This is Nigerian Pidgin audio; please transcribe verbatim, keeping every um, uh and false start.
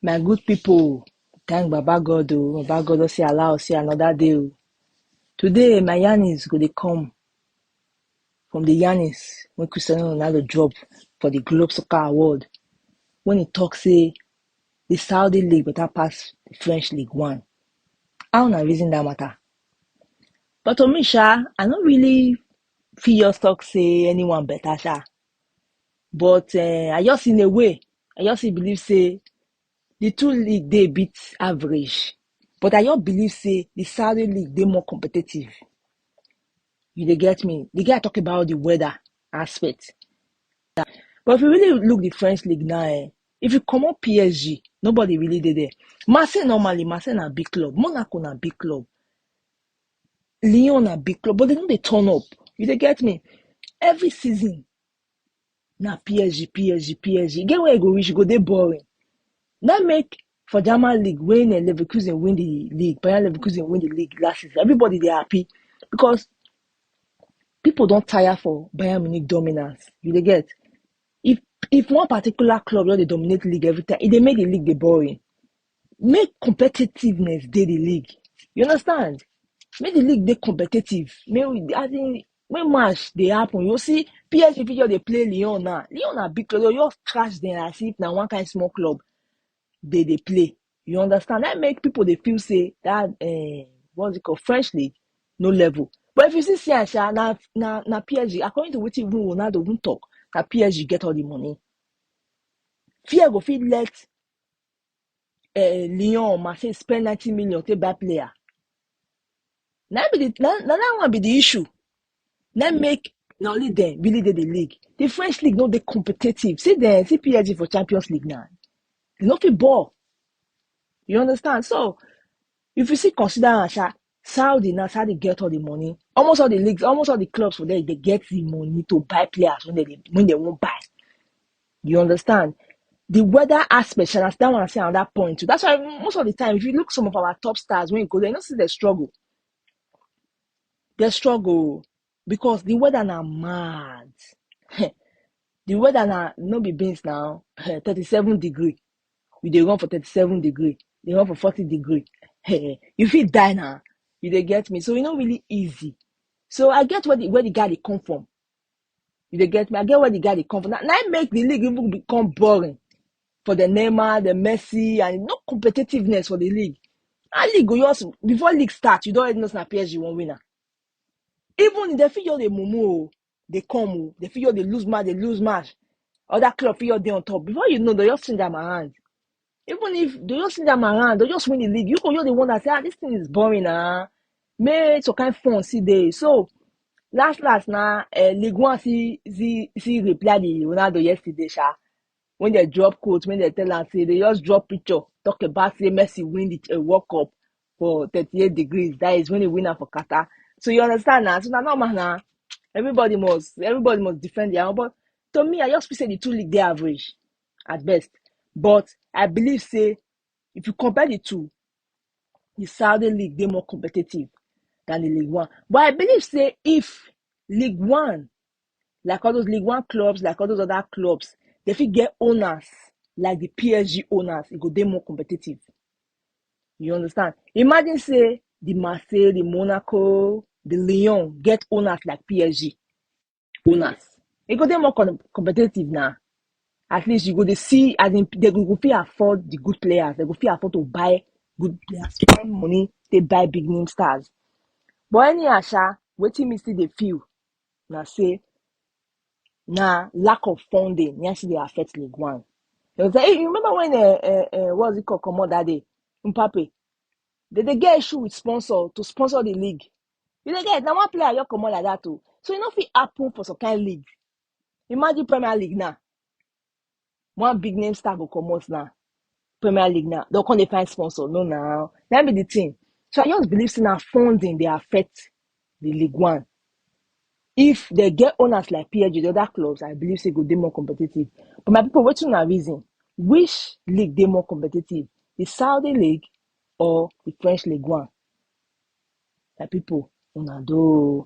My good people, thank Baba God o. Baba God don say allow us see another day o. Today, my yarnings go dey come from the yarnings wey Cristiano Ronaldo drop for the Globe Soccer Award, when he talk say the Saudi League better pass the French League One. How una reason that matter? But to me, sha, I no really fit just talk say anyone better, sha. But uh, I just, in a way, I just still believe say the two league dey beat average. But I just believe say the Saudi league dey more competitive. You dey get me? The guy talk about the weather aspect. But if you really look the French league now, eh, if you comot P S G, nobody really dey there. Marseille, normally, Marseille na big club. Monaco na big club. Lyon na big club, but they no dey turn up. You dey get me? Every season, na P S G, P S G, P S G. E get where e go reach, e go dey boring. That make for German league, when uh, Leverkusen win the league, Bayern Leverkusen win the league last season, everybody dey happy because people don tire for Bayern Munich dominance. You dey get? If if one particular club just dey dominate league every time, e dey make the league dey boring. Make competitiveness dey the league. You understand? Make the league dey competitive. Make we, as in, when match dey happen, you see P S G fit just dey play Lyon now. Lyon na big club, you just trash them as if na one kind small club they dey play. You understand? That make people dey feel say that uh, what's it called, French league, no level. But if you see, see, sha, na na na P S G. According to wetin even Ronaldo even talk, na P S G get all the money. Fear go fit let uh, Lyon, Marseille spend ninety million to buy player. Na be the na, na that one be the issue. Na make na only them really dey the league. The French league no dey competitive. See them, see P S G for Champions League now. They no fit ball. You understand? So if you see, consider am, sha, Saudi now, Saudi get all the money. Almost all the leagues, almost all the clubs for there, they get the money to buy players when they when they won't buy. You understand? The weather aspect, sha, that's that one I say another point too. That's why most of the time, if you look some of our top stars when you go there, you know see the struggle. They struggle because the weather na mad. The weather na no be beans now. Thirty-seven degree. We dey run for thirty-seven degree. They run for forty degree. You fit die now. You dey get me? So e no really easy. So I get where the where the guy dey come from. You dey get me? I get where the guy dey come from. Now, now make the league even become boring for the Neymar, the Messi, and no competitiveness for the league. That league go just before league start, you don already know say na P S G wan win am. Even if they fit just dey mumu o, they come o, they fit just dey lose match, they lose match. Other club fit just dey on top. Before you know, they just change am around. Even if they just change am around, they just win the league. You go just dey wonder say, ah, this thing is boring, ah. Make some kind fun see dey. So last last na uh, League One see see see reply the Ronaldo yesterday, sha. When they drop quote, when they tell am say they just drop picture, talk about say Messi win the uh, World Cup for thirty-eight degrees. That is when he win am for Qatar. So you understand now? So na normal now. Everybody must everybody must defend their own. But to me, I just feel say the two league dey average at best. But I believe say if you compare the two, the Saudi league dey more competitive than the League One. But I believe say if League One, like all those League One clubs, like all those other clubs, they fit get owners like the P S G owners, it go dey more competitive. You understand? Imagine say the Marseille, the Monaco, the Lyon get owners like P S G owners. It go dey more com- competitive now. At least you go dey see as in they go, go fit afford the good players. They go fit afford to buy good players, spend money, they buy big name stars. But anyhow, sha, wetin me still dey feel na say na lack of funding na still dey affect League One. You know, say, hey, you remember when uh, uh, uh, what's it called, comot that day, Mbappe? They dey get issue with sponsor to sponsor the league. You dey get na one player just comot like that too. So e no fit happen for some kind league. Imagine Premier League now. One big name star go comot now. Premier League now. They come dey find sponsor. No now. That be the thing. So I just believe say na funding dey affect the League One. If they get owners like P S G, the other clubs, I believe say go dey more competitive. But my people, wetin una reason? Which league dey more competitive? The Saudi league or the French League One? My people, una do.